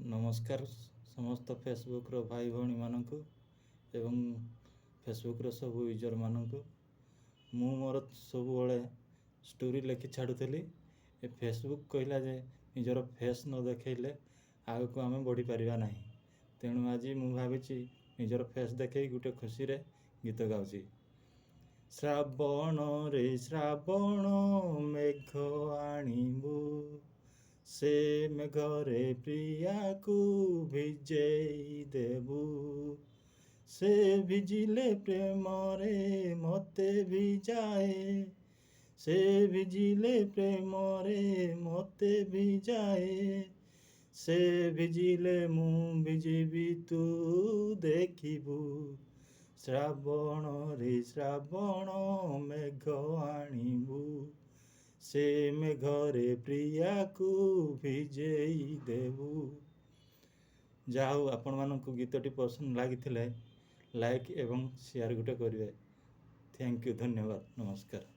ନମସ୍କାର ସମସ୍ତ ଫେସବୁକ୍ର ଭାଇ ଭଉଣୀମାନଙ୍କୁ ଏବଂ ଫେସବୁକ୍ର ସବୁ ୟୁଜର୍ମାନଙ୍କୁ। ମୁଁ ମୋର ସବୁବେଳେ ଷ୍ଟୋରି ଲେଖି ଛାଡ଼ୁଥିଲି। ଏ ଫେସବୁକ୍ କହିଲା ଯେ ନିଜର ଫେସ୍ ନ ଦେଖାଇଲେ ଆଗକୁ ଆମେ ବଢ଼ିପାରିବା ନାହିଁ। ତେଣୁ ଆଜି ମୁଁ ଭାବିଛି ନିଜର ଫେସ୍ ଦେଖାଇ ଗୋଟେ ଖୁସିରେ ଗୀତ ଗାଉଛି। ଶ୍ରାବଣରେ ଶ୍ରାବଣ ମେଘ ଆଣିବୁ, ସେ ମେଘରେ ପ୍ରିୟାକୁ ଭିଜେଇ ଦେବୁ, ସେ ଭିଜିଲେ ପ୍ରେମରେ ମୋତେ ଭିଜାଏ, ସେ ଭିଜିଲେ ପ୍ରେମରେ ମୋତେ ଭିଜାଏ, ସେ ଭିଜିଲେ ମୁଁ ଭିଜିବି ତୁ ଦେଖିବୁ, ଶ୍ରାବଣରେ ଶ୍ରାବଣ ମେଘ ଆଣିବୁ, ସେ ମେଘରେ ପ୍ରିୟାକୁ ଭିଜେଇ ଦେବୁ। ଯାହା ହଉ, ଆପଣମାନଙ୍କୁ ଗୀତଟି ପସନ୍ଦ ଲାଗିଥିଲେ ଲାଇକ୍ ଏବଂ ସେୟାର ଗୋଟେ କରିବେ। Thank you, ଧନ୍ୟବାଦ, ନମସ୍କାର।